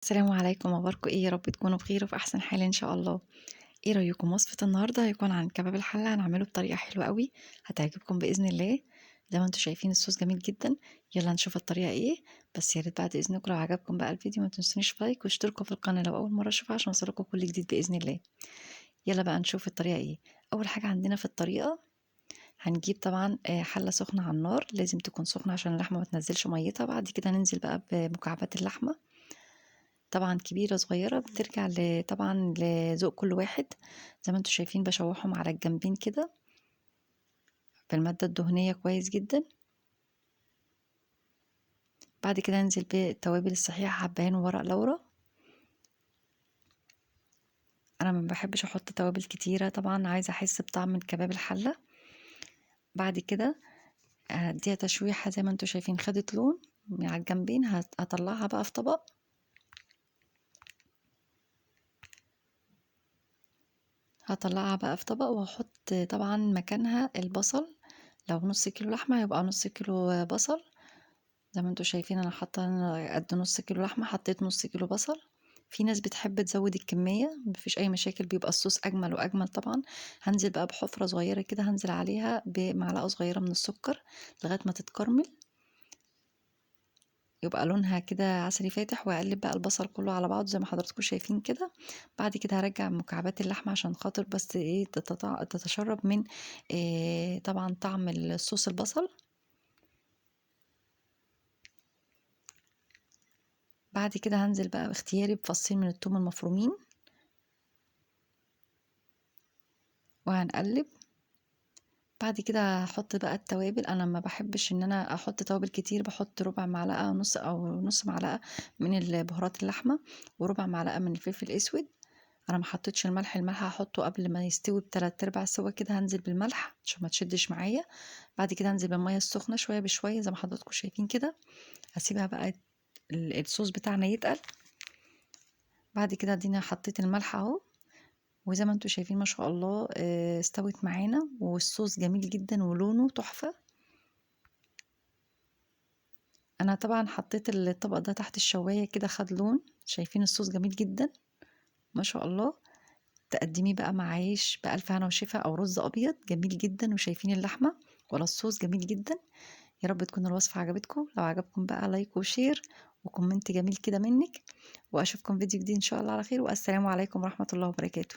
السلام عليكم، أخباركم إيه؟ يا رب تكونوا بخير وفي أحسن حال إن شاء الله. إيه رأيكم وصفة النهاردة هيكون عن كباب الحلة، هنعمله بطريقة حلوة قوي هتعجبكم بإذن الله. زي ما انتم شايفين الصوص جميل جدا، يلا نشوف الطريقة إيه. بس يا ريت بعد إذنكم لو عجبكم بقى الفيديو ما تنسونيش like واشتركوا في القناة لو أول مرة أشوفها عشان يوصلكم كل جديد بإذن الله. يلا بقى نشوف الطريقة إيه. أول حاجة عندنا في الطريقة هنجيب طبعا حلة سخنة على النار، لازم تكون سخنة عشان اللحمة ما تنزلش ميتها. بعد كده ننزل بقى بمكعبات اللحمة، طبعا كبيرة صغيرة بترجع طبعا لذوق كل واحد. زي ما انتم شايفين بشوحهم على الجنبين كده في المادة الدهنية كويس جدا. بعد كده ننزل بالتوابل الصحيحة، حبهان وورق لورا. انا ما بحبش احط توابل كتيرة، طبعا عايزة احس بطعم الكباب الحلة. بعد كده هديها تشويحة زي ما انتم شايفين، خدت لون من على الجنبين. هطلعها بقى في طبق. هطلعها بقى في طبق واحط طبعا مكانها البصل. لو نص كيلو لحمة يبقى نص كيلو بصل. زي ما انتم شايفين انا حاطه قد نص كيلو لحمة، حطيت نص كيلو بصل. في ناس بتحب تزود الكمية، مفيش اي مشاكل، بيبقى الصوص اجمل واجمل. طبعا هنزل بقى بحفرة صغيرة كده، هنزل عليها بمعلقة صغيرة من السكر لغاية ما تتكرمل، يبقى لونها كده عسلي فاتح. واقلب بقى البصل كله على بعضه زي ما حضراتكم شايفين كده. بعد كده هرجع مكعبات اللحمة عشان خاطر بس ايه تتشرب من إيه طبعا طعم الصوص البصل. بعد كده هنزل بقى باختياري بفصين من الثوم المفرومين وهنقلب. بعد كده هحط بقى التوابل. انا ما بحبش ان انا احط توابل كتير، بحط ربع معلقه نص او نص معلقه من البهارات اللحمة وربع معلقه من الفلفل الاسود. انا ما حطيتش الملح، الملح هحطه قبل ما يستوي بتلات ارباع سوا كده، هنزل بالملح عشان ما تشدش معايا. بعد كده هنزل بالمية السخنة شوية بشوية زي ما حضراتكم شايفين كده. هسيبها بقى الصوص بتاعنا يتقل. بعد كده ادينا حطيت الملح اهو، وزي ما انتم شايفين ما شاء الله استوت معانا، والصوص جميل جدا ولونه تحفة. انا طبعا حطيت الطبق ده تحت الشواية كده خد لون، شايفين الصوص جميل جدا ما شاء الله. تقدميه بقى مع عيش بألف هنا وشفا او رز ابيض، جميل جدا. وشايفين اللحمة ولا الصوص جميل جدا. يا رب تكون الوصفة عجبتكم، لو عجبكم بقى like و share و comment جميل كده منك، واشوفكم فيديو جديد ان شاء الله على خير. والسلام عليكم ورحمة الله وبركاته.